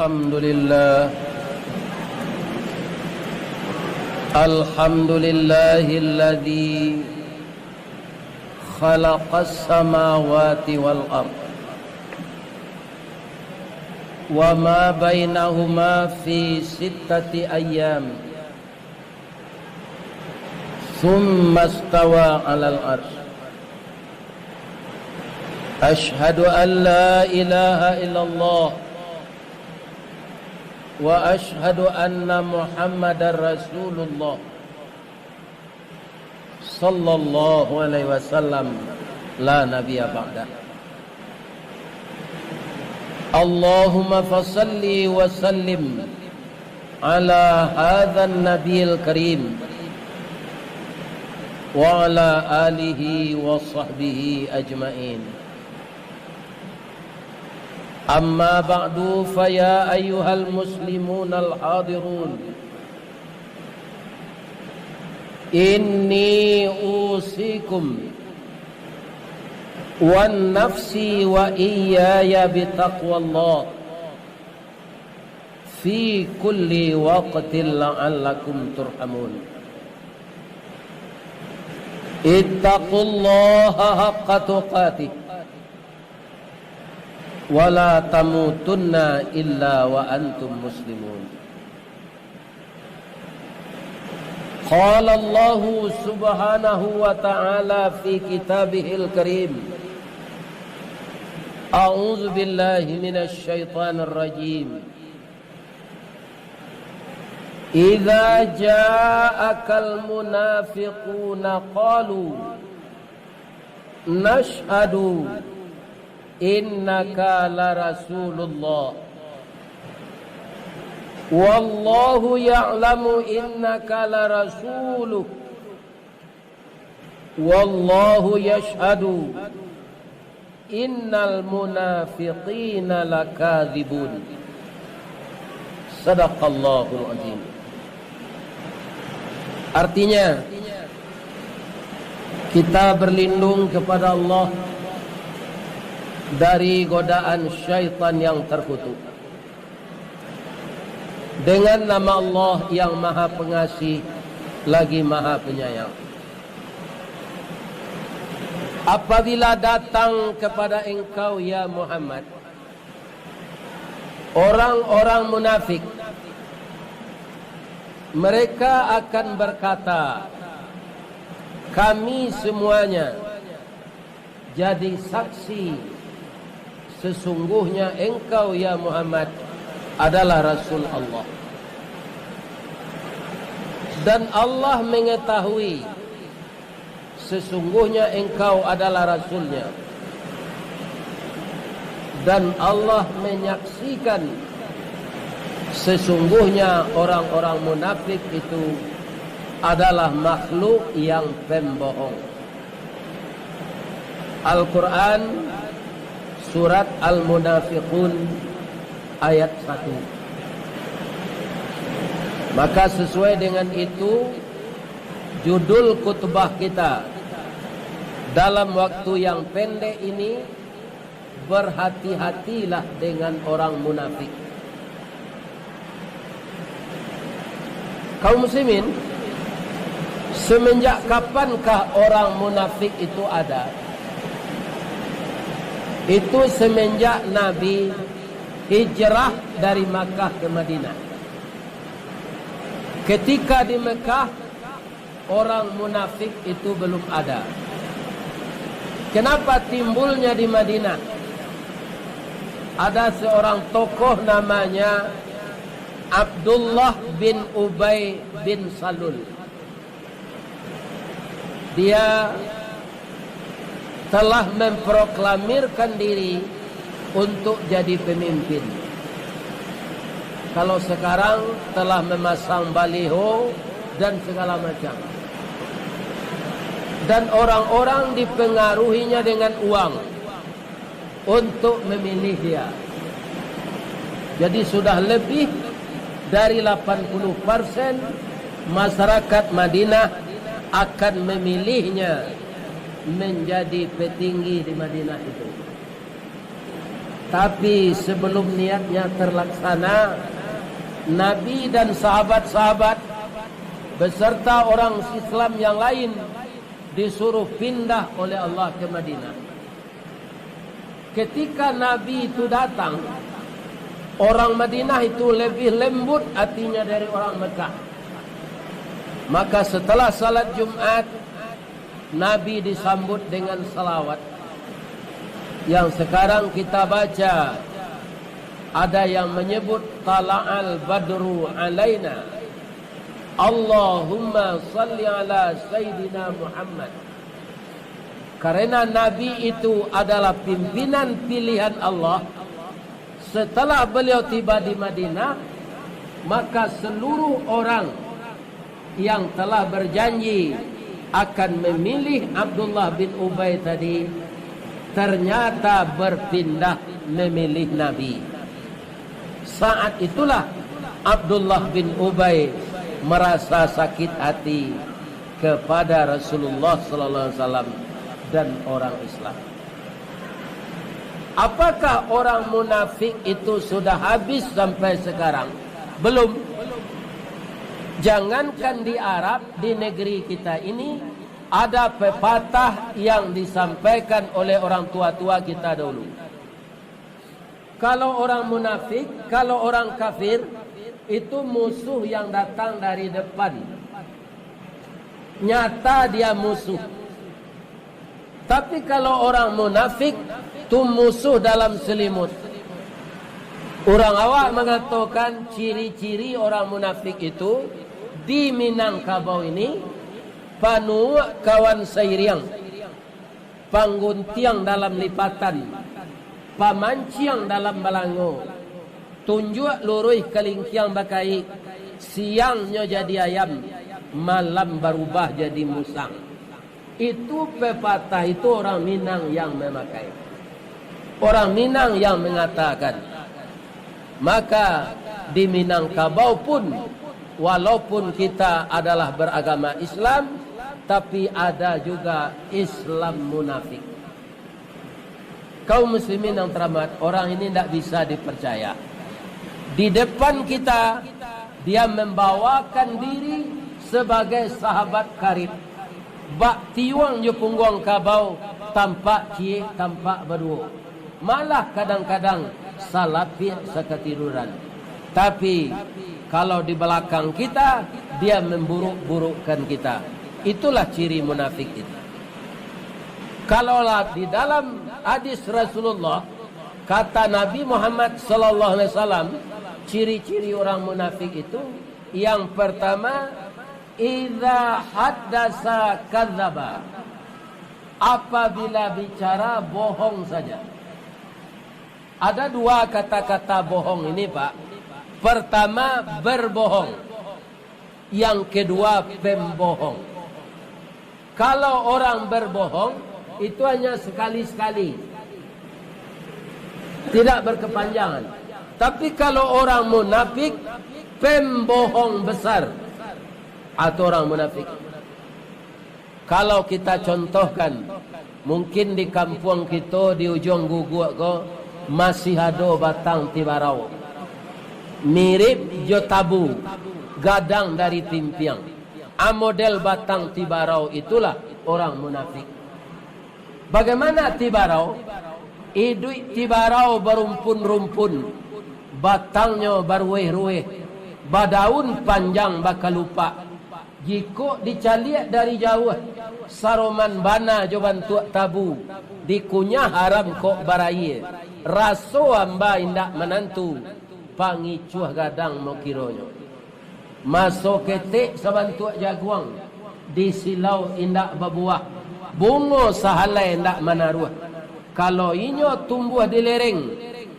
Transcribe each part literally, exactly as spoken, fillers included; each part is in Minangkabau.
الحمد لله. الحمد لله الذي خلق السماوات والأرض وما بينهما في ستة أيام، ثم استوى على العرش. أشهد أن لا إله إلا الله، وأشهد أن محمدا رسول الله، صلى الله عليه وسلم، لا نبي بعده. اللهم فصل وسلم على هذا النبي الكريم وعلى آله وصحبه أجمعين. أما بعد، فيا أيها المسلمون الحاضرون، إني أوصيكم ونفسي وإياي بتقوى الله في كل وقت لعلكم ترحمون. اتقوا الله حق تقاته ولا تموتن إلا وأنتم مسلمون. قال الله سبحانه وتعالى في كتابه الكريم: أعوذ بالله من الشيطان الرجيم. إذا جاءك المنافقون قالوا نشهد إنك لرسول الله والله يعلم إنك لرسوله والله يشهد إن المنافقين لكاذبون. صدق الله العظيم. Artinya, kita berlindung kepada Allah dari godaan syaitan yang terkutuk. Dengan nama Allah yang Maha Pengasih, lagi Maha Penyayang. Apabila datang kepada engkau, ya Muhammad, orang-orang munafik, mereka akan berkata, "Kami semuanya jadi saksi, sesungguhnya engkau, ya Muhammad, adalah Rasul Allah. Dan Allah mengetahui sesungguhnya engkau adalah Rasul-Nya. Dan Allah menyaksikan sesungguhnya orang-orang munafik itu adalah makhluk yang pembohong." Al-Quran, surat Al-Munafiqun, ayat satu. Maka sesuai dengan itu, judul khutbah kita dalam waktu yang pendek ini, berhati-hatilah dengan orang munafik. Kaum muslimin, semenjak kapankah orang munafik itu ada? Itu semenjak Nabi hijrah dari Makkah ke Madinah. Ketika di Mekah, orang munafik itu belum ada. Kenapa timbulnya di Madinah? Ada seorang tokoh namanya Abdullah bin Ubay bin Salul. Dia telah memproklamirkan diri untuk jadi pemimpin. Kalau sekarang telah memasang baliho dan segala macam. Dan orang-orang dipengaruhinya dengan uang untuk memilih dia. Jadi, sudah lebih dari lapan puluh persen masyarakat Madinah akan memilihnya menjadi petinggi di Madinah itu. Tapi sebelum niatnya terlaksana, Nabi dan sahabat-sahabat beserta orang Islam yang lain disuruh pindah oleh Allah ke Madinah. Ketika Nabi itu datang, orang Madinah itu lebih lembut hatinya dari orang Mekah. Maka setelah salat Jumat, Nabi disambut dengan salawat. Yang sekarang kita baca, ada yang menyebut, "Tala'al badru alaina. Allahumma salli ala Sayyidina Muhammad." Karena Nabi itu adalah pimpinan pilihan Allah, setelah beliau tiba di Madinah, maka seluruh orang yang telah berjanji akan memilih Abdullah bin Ubay tadi, ternyata berpindah memilih Nabi. Saat itulah Abdullah bin Ubay merasa sakit hati kepada Rasulullah sallallahu alaihi wasallam dan orang Islam. Apakah orang munafik itu sudah habis sampai sekarang? Belum. Jangankan di Arab, di negeri kita ini, ada pepatah yang disampaikan oleh orang tua-tua kita dulu. Kalau orang munafik, kalau orang kafir, itu musuh yang datang dari depan. Nyata dia musuh. Tapi kalau orang munafik, tu musuh dalam selimut. Urang awak mangatokan ciri-ciri orang munafik itu di Minangkabau ini, panuak kawan sairiang, pangguntiang dalam lipatan, pamanciang dalam balango, tunjuak luruih kalingkiang bakaik, siangnyo jadi ayam, malam barubah jadi musang. Itu pepatah itu orang Minang yang memakai. Orang Minang yang mengatakan. Maka di Minangkabau pun, walaupun kita adalah beragama Islam, tapi ada juga Islam munafik. Kaum muslimin yang terhormat, orang ini ndak bisa dipercaya. Di depan kita, dia membawakan diri sebagai sahabat karib. Bak tiuang jo pungguang kabau, tampak ciek, tampak baduo. Malah kadang-kadang salapiak sakatiduran. Tapi, kalau di balakang kita, dia memburuk-burukkan kita. Itulah ciri munafik itu. Kalaulah di dalam hadis Rasulullah, kata Nabi Muhammad sallallahu alaihi wasallam, ciri-ciri orang munafik itu, yang pertama, "Idza haddasa kadzaba." Apabila bicara, bohong saja. Ada dua kata-kata bohong ini, Pak. Pertama, berbohong. Yang kedua, pembohong. Kalau orang berbohong, itu hanya sekali-sekali. Tidak berkepanjangan. Tapi kalau orang munafik, pembohong besar. Atau orang munafik. Kalau kita contohkan, mungkin di kampuang kito di Ujuang Guguak ko, masih ado batang tibarau. Mirip jo tabu, gadang dari timpiang. A, model batang tibarau itulah orang munafik. Bagaimana tibarau? Iduik tibarau barumpun-rumpun, batangnyo barueh-rueh, badaun panjang bakalupak. Jikok dicaliak dari jauah, saroman bana jo bantuak tabu, dikunyah haram kok baraia, raso amba indak manantu, pangicuah gadang mokironyo. Maso ketek sabantuak jaguang, disilau indak babuah, bungo sahalai indak manaruah. Kalau inyo tumbuah di lereng,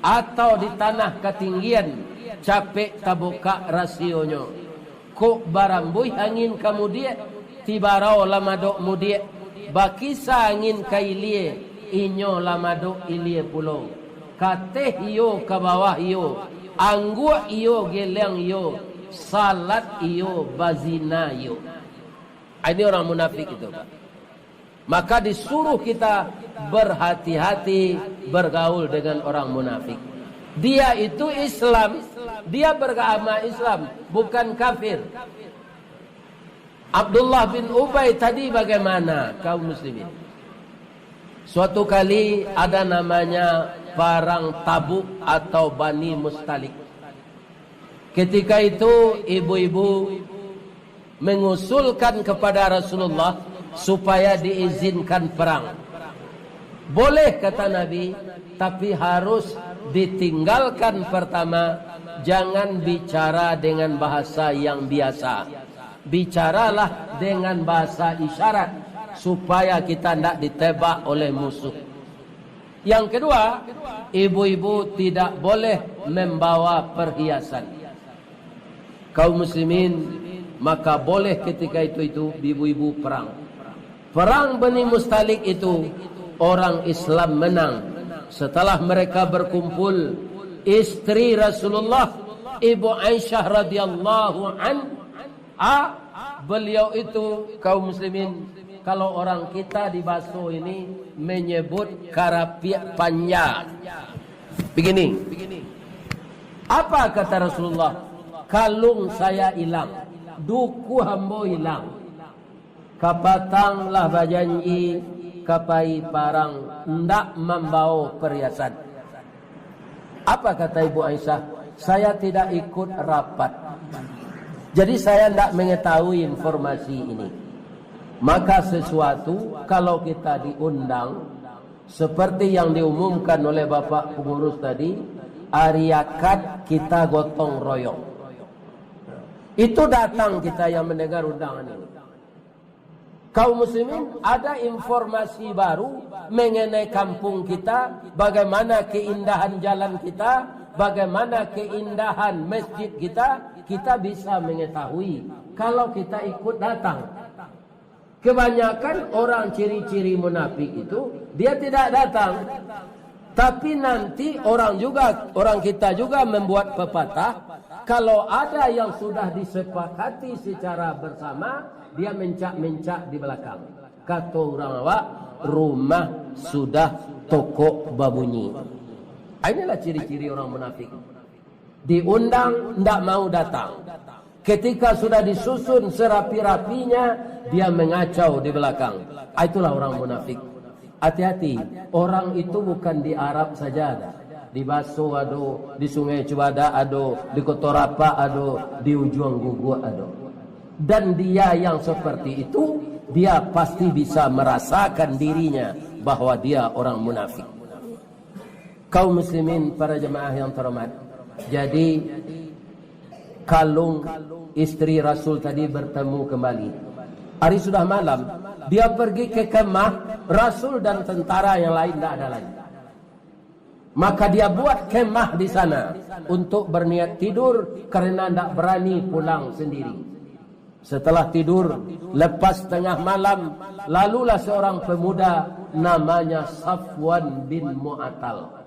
atau di tanah katinggian, capek tabukak rasionyo. Kok barambuih angin ka mudiak, tibarau lah madok mudiak, bakisa angin ka ilie, inyo lah madok ilie pulo. Kateh iyo ka bawah iyo, angguak iyo geleang iyo, salat iyo bazina iyo. Ah, ini orang munafik itu, Pak. Maka disuruh kita berhati-hati bergaul dengan orang munafik. Dia itu Islam, dia beragama Islam, bukan kafir. Abdullah bin Ubay tadi bagaimana, kaum muslimin? Suatu kali ada namanya Parang Tabuk atau Bani Mustalik. Ketika itu, ibu-ibu mengusulkan kepada Rasulullah supaya diizinkan perang. Boleh, kata Nabi, tapi harus ditinggalkan pertama, jangan bicara dengan bahasa yang biasa. Bicaralah dengan bahasa isyarat, supaya kita ndak ditebak oleh musuh. Yang kedua, ibu-ibu tidak boleh membawa perhiasan. Kaum muslimin, maka boleh ketika itu, itu ibu-ibu perang. Perang Bani Mustalik itu, orang Islam menang. Setelah mereka berkumpul, istri Rasulullah, Ibu Aisyah radhiyallahu an, a, beliau itu, kaum muslimin, kalau orang kita di Baso ini menyebut karapiak panja. Begini, apa kata Rasulullah? "Kalung saya hilang, duku ambo hilang. Kapatang lah bajanji ka pai parang, ndak mambawa perhiasan." Apa kata Ibu Aisyah? "Saya tidak ikut rapat. Jadi saya ndak mengetahui informasi ini." Maka sesuatu, kalau kita diundang, seperti yang diumumkan oleh Bapak Pengurus tadi, ari akad kita gotong royong. Itu datang kita yang mendengar undangan ini. Kaum muslimin, ada informasi baru mengenai kampung kita, bagaimana keindahan jalan kita, bagaimana keindahan masjid kita, kita bisa mengetahui kalau kita ikut datang. Kebanyakan orang ciri-ciri munafik itu, dia tidak datang. Tapi nanti orang juga, orang kita juga membuat pepatah, kalau ada yang sudah disepakati secara bersama, dia mencak-mencak di belakang. Kato urang awak, "Rumah sudah tokok babunyi." Inilah ciri-ciri orang munafik. Diundang, ndak mau datang. Ketika sudah disusun serapi-rapinya, dia mengacau di belakang. Ah, itulah orang munafik. Hati-hati, orang itu bukan di Arab saja ada. Di Baso ado, di Sungai Cubadak ado, di Koto Rapak ado, di Ujuang Guguak ado. Dan dia yang seperti itu, dia pasti bisa merasakan dirinya bahwa dia orang munafik. Kaum muslimin, para jemaah yang terhormat, jadi kalung istri Rasul tadi bertemu kembali. Hari sudah malam, dia pergi ke kemah Rasul dan tentara yang lain, tidak ada lagi. Maka dia buat kemah di sana untuk berniat tidur karena tidak berani pulang sendiri. Setelah tidur, lepas tengah malam, lalulah seorang pemuda namanya Safwan bin Mu'attal.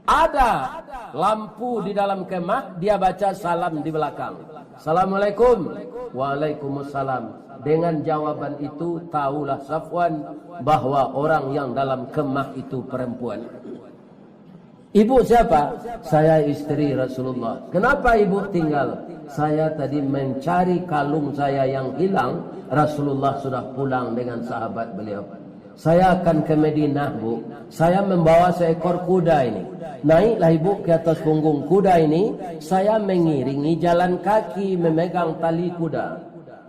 Ada lampu di dalam kemah, dia baca salam di belakang. "Assalamualaikum." "Waalaikumsalam." Dengan jawaban itu, tahulah Safwan bahwa orang yang dalam kemah itu perempuan. "Ibu siapa?" "Saya istri Rasulullah." "Kenapa ibu tinggal?" "Saya tadi mencari kalung saya yang hilang, Rasulullah sudah pulang dengan sahabat beliau. Saya akan ke Madinah, Bu. Saya membawa seekor kuda ini. Naiklah ibu ke atas punggung kuda ini, saya mengiringi jalan kaki, memegang tali kuda.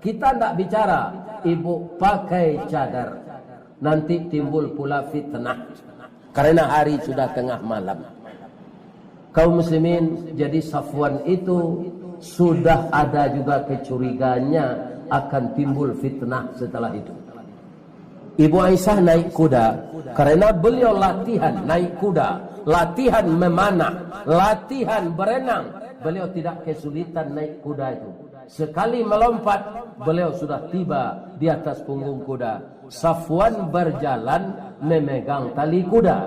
Kita ndak bicara, ibu pakai cadar. Nanti timbul pula fitnah." Karena hari sudah tengah malam. Kaum muslimin, jadi Safwan itu sudah ada juga kecurigaannya akan timbul fitnah setelah itu. Ibu Aisyah naik kuda, karena beliau latihan naik kuda, latihan memanah, latihan berenang. Beliau tidak kesulitan naik kuda itu. Sekali melompat, beliau sudah tiba di atas punggung kuda. Safwan berjalan memegang tali kuda.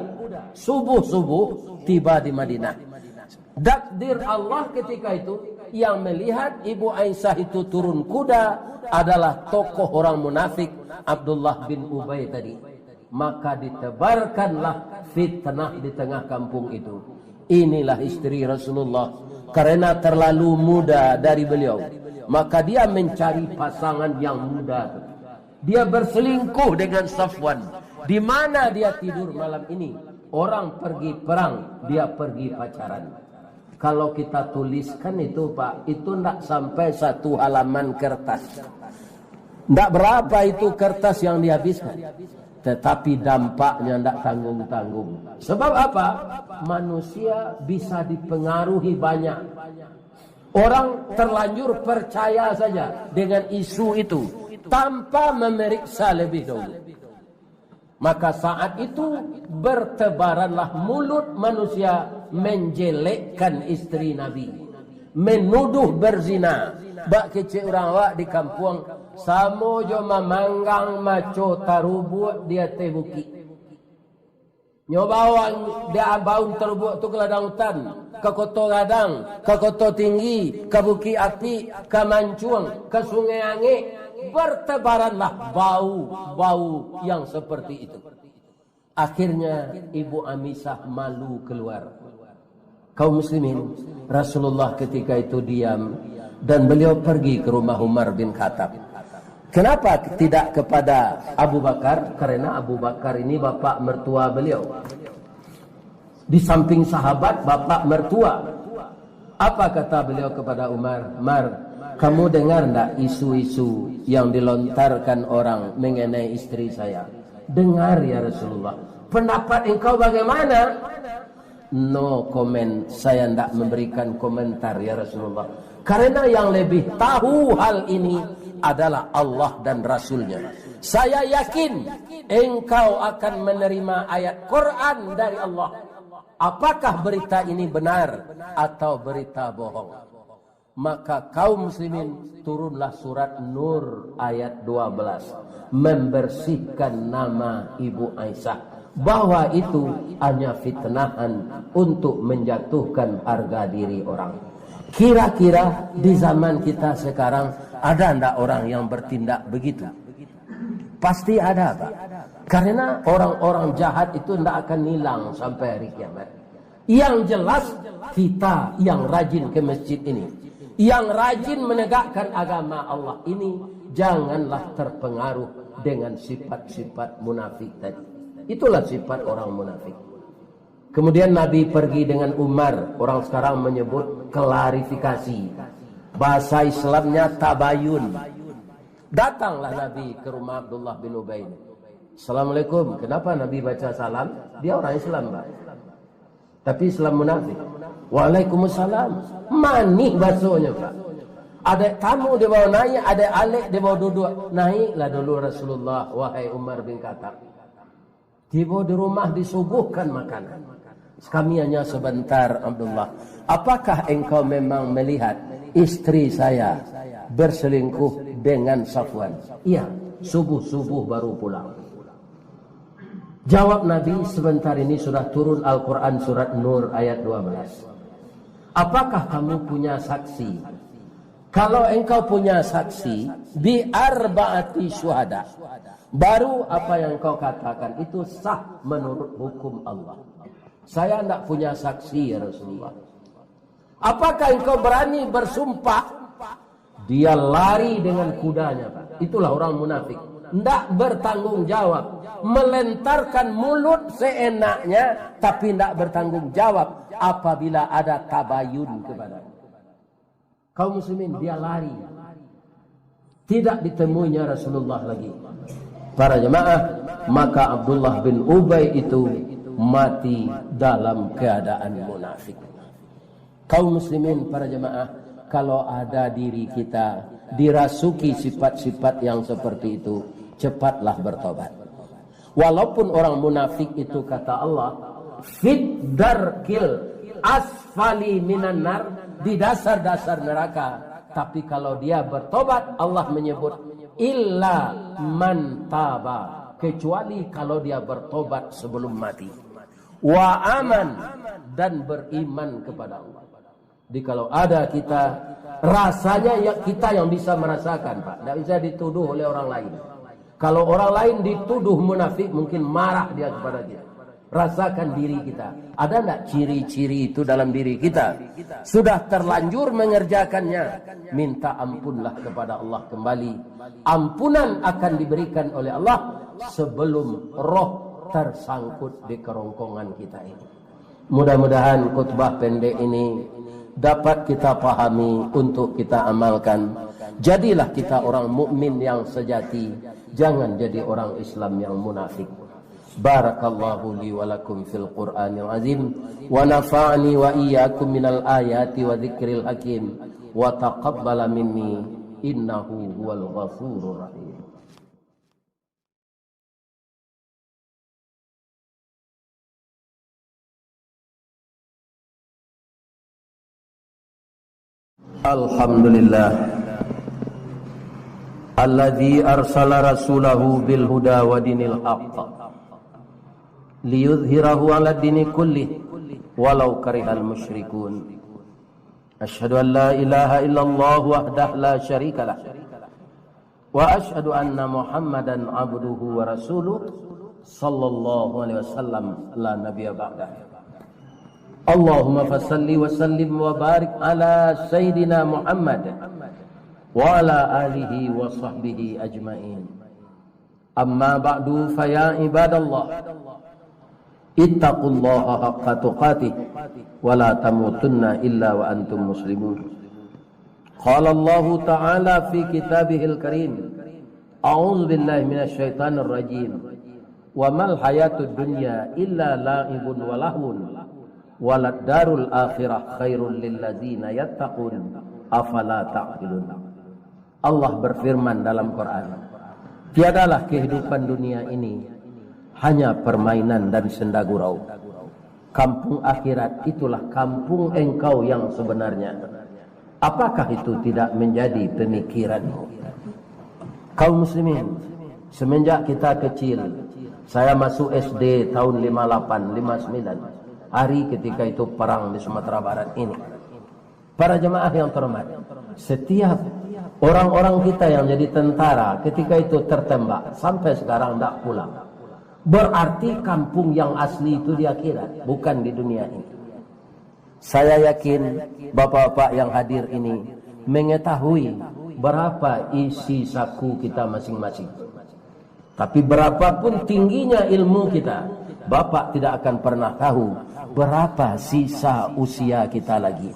Subuh-subuh tiba di Madinah. Takdir Allah ketika itu, Yang melihat Ibu Aisyah itu turun kuda adalah tokoh orang munafik, Abdullah bin Ubay tadi. Maka ditebarkanlah fitnah di tengah kampung itu. Inilah isteri Rasulullah, karena terlalu muda dari beliau, maka dia mencari pasangan yang muda. Dia berselingkuh dengan Safwan. Di mana dia tidur malam ini? Orang pergi perang, dia pergi pacaran. Kalau kita tuliskan itu, Pak, itu ndak sampai satu halaman kertas. Ndak berapa itu kertas yang dihabiskan. Tetapi dampaknya ndak tanggung-tanggung. Sebab apa? Manusia bisa dipengaruhi banyak. Orang terlanjur percaya saja dengan isu itu tanpa memeriksa lebih dahulu. Maka saat itu bertebaranlah mulut manusia menjelekkan isteri Nabi, menuduh berzina. Bak kecek urang awak di kampuang, samo jo mamanggang maco tarubuak di ateh bukik. Nyo bawang di baun tarubuak tu ka ladang utan, ka Koto Gadang, ka Koto Tinggi, ka Bukik Apik, ka Mancuang, ka Sungai Angek, bertebaranlah bau-bau yang seperti itu. Akhirnya Ibu Amisah malu keluar. Kaum muslimin, Rasulullah ketika itu diam dan beliau pergi ke rumah Umar bin Khattab. Kenapa tidak kepada Abu Bakar? Karena Abu Bakar ini bapak mertua beliau. Di samping sahabat, bapak mertua. Apa kata beliau kepada Umar? "Mar, kamu dengar ndak isu-isu yang dilontarkan orang mengenai istri saya?" "Dengar, ya Rasulullah." "Pendapat engkau bagaimana?" "No comment, saya ndak memberikan komentar, ya Rasulullah. Karena yang lebih tahu hal ini adalah Allah dan Rasulnya. Saya yakin engkau akan menerima ayat Quran dari Allah. Apakah berita ini benar atau berita bohong?" Maka kaum muslimin, turunlah surat Nur ayat dua belas, membersihkan nama Ibu Aisyah, bahwa itu hanya fitnahan untuk menjatuhkan harga diri orang. Kira-kira di zaman kita sekarang ada ndak orang yang bertindak begitu? Pasti ada, Pak. Karena orang-orang jahat itu ndak akan hilang sampai hari kiamat. Yang jelas, kita yang rajin ke masjid ini, yang rajin menegakkan agama Allah ini, janganlah terpengaruh dengan sifat-sifat munafik tadi. Itulah sifat orang munafik. Kemudian Nabi pergi dengan Umar, orang sekarang menyebut klarifikasi. Bahasa Islamnya tabayun. Datanglah Nabi ke rumah Abdullah bin Ubay ini. "Assalamualaikum." Kenapa Nabi baca salam? Dia orang Islam, Pak. Tapi Islam munafik. "Waalaikumsalam." Manih basonya, Pak. Ada tamu dia bawa naik, ada alek dia bawa duduk. Naiklah dulu Rasulullah, wahai Umar bin Khattab. Tibo di rumah disuguhkan makanan. "Kami hanya sebentar, Abdullah. Apakah engkau memang melihat istri saya berselingkuh dengan Safwan?" "Iya, subuh-subuh baru pulang." Jawab Nabi, "Sebentar ini sudah turun Al-Quran surat Nur ayat dua belas. Apakah kamu punya saksi?" "Kalau engkau punya saksi, bi arba'ati syuhada, baru apa yang engkau katakan itu sah menurut hukum Allah." "Saya ndak punya saksi, ya Rasulullah." "Apakah engkau berani bersumpah?" Dia lari dengan kudanya, Pak. Itulah orang munafik. Ndak bertanggung jawab. Melentarkan mulut seenaknya, tapi ndak bertanggung jawab apabila ada tabayun kepadanya. Kaum muslimin, dia lari. Tidak ditemuinya Rasulullah lagi. Para jemaah, maka Abdullah bin Ubay itu mati dalam keadaan munafik. Kaum muslimin, para jemaah, kalau ada diri kita dirasuki sifat-sifat yang seperti itu, cepatlah bertobat. Walaupun orang munafik itu, kata Allah, "Fid darkil asfali minan nar," di dasar-dasar neraka. Tapi kalau dia bertobat, Allah menyebut, "Illa man taba," kecuali kalau dia bertobat sebelum mati. "Wa aman," dan beriman kepada Allah. Jadi kalau ada kita, rasanya ya kita yang bisa merasakan, Pak. Tidak bisa dituduh oleh orang lain. Kalau orang lain dituduh munafik, mungkin marah dia kepada kita. Rasakan diri kita. Ada ndak ciri-ciri itu dalam diri kita? Sudah terlanjur mengerjakannya, minta ampunlah kepada Allah kembali. Ampunan akan diberikan oleh Allah sebelum roh tersangkut di kerongkongan kita ini. Mudah-mudahan khutbah pendek ini dapat kita pahami untuk kita amalkan. Jadilah kita orang mukmin yang sejati, jangan jadi orang Islam yang munafik. Barakallahu li wa lakum fil Qur'anil azim, wa nafa'ani wa iyyakum minal ayati wa dzikril hakim, wa taqabbala minni innahu huwal ghafurur rahim. Alhamdulillah. Alladzi arsala rasulahu bil huda wa dinil haqq. Liyudhhirahu ala dini kullih. Walau karihal musyrikun. Asyhadu an la ilaha illallah wahdah la syarikalah. Wa asyhadu anna Muhammadan abduhu wa rasuluh, sallallahu alaihi wasallam, la nabiyya ba'dah. Allahumma fasalli wa sallim wa barik ala Sayyidina Muhammad wa ala alihi wa sahbihi ajma'in. Amma ba'du, fa ya ibadallah, ittaqullaha haqqa tuqatih, wa la tamutunna illa wa antum muslimun. Qala Allahu ta'ala fi kitabihil karim, a'udzu billahi minasy syaithanir rajim. Wa mal hayatud dunya illa la'ibun wa lahwun, walad darul akhirah khairul lil ladzina yattaqun, afala ta'qilun. Allah berfirman dalam Quran, "Tiadalah kehidupan dunia ini hanya permainan dan senda gurau. Kampung akhirat itulah kampung engkau yang sebenarnya. Apakah itu tidak menjadi pemikiranmu?" Kaum muslimin, semenjak kita kecil, saya masuk S D tahun lima lapan, lima sembilan, hari ketika itu perang di Sumatera Barat ini. Para jemaah yang terhormat, setiap orang-orang kita yang jadi tentara ketika itu tertembak, sampai sekarang ndak pulang. Berarti kampung yang asli itu di akhirat, bukan di dunia ini. Saya yakin bapak-bapak yang hadir ini mengetahui berapa isi saku kita masing-masing. Tapi berapapun tingginya ilmu kita, Bapak tidak akan pernah tahu berapa sisa usia kita lagi.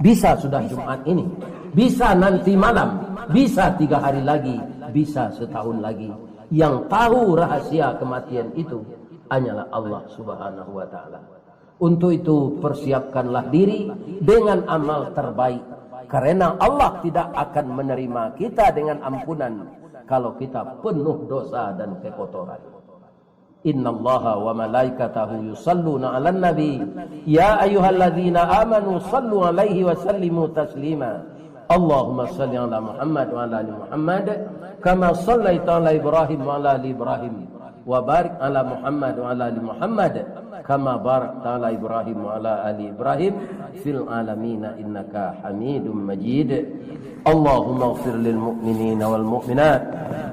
Bisa sudah Jumat ini, bisa nanti malam, bisa tiga hari lagi, bisa setahun lagi. Yang tahu rahasia kematian itu hanyalah Allah Subhanahu wa Ta'ala. Untuk itu, persiapkanlah diri dengan amal terbaik, karena Allah tidak akan menerima kita dengan ampunan kalau kita penuh dosa dan kekotoran. Innallaha wa malaikatahu yusalluna 'alan nabi, ya ayyuhalladzina amanu sallu 'alaihi wa sallimu taslima. Allahumma salli 'ala Muhammad wa 'ala ali Muhammad, kama sallaita 'ala Ibrahim wa 'ala ali Ibrahim, wa barik 'ala Muhammad wa 'ala ali Muhammad, kama barakta 'ala Ibrahim wa 'ala ali Ibrahim fil 'alamina innaka Hamidum Majid. Allahumma ighfir lil mu'minina wal mu'minat,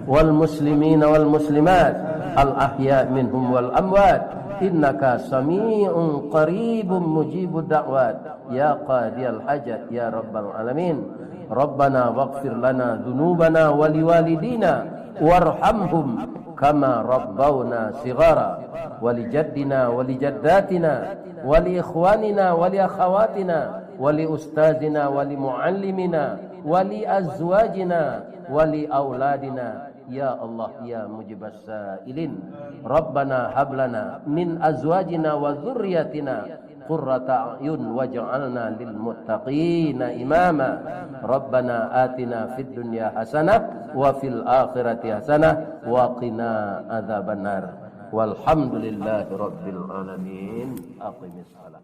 wal muslimina wal muslimat, al ahya minhum wal amwat, innaka sami'un qaribun mujibud da'wat, ya qadiyal hajat, ya rabbal alamin. Rabbana waghfir lana dzunubana wa liwalidina warhamhum kama rabbawna shighara, wa li jaddina wa li jaddatina, wa li ikhwanina wa li akhawatina, wa li ustazina wa li muallimina, wa li azwajina wa li auladina. Ya Allah, ya mujibas sailin. Rabbana hablana min azwajina wa dzurriyyatina qurrata a'yun waj'alna lil muttaqina imama. Rabbana atina fid dunya hasanah wa fil akhirati hasanah wa qina adzabannar. Walhamdulillahi rabbil alamin. Aqimis shalah.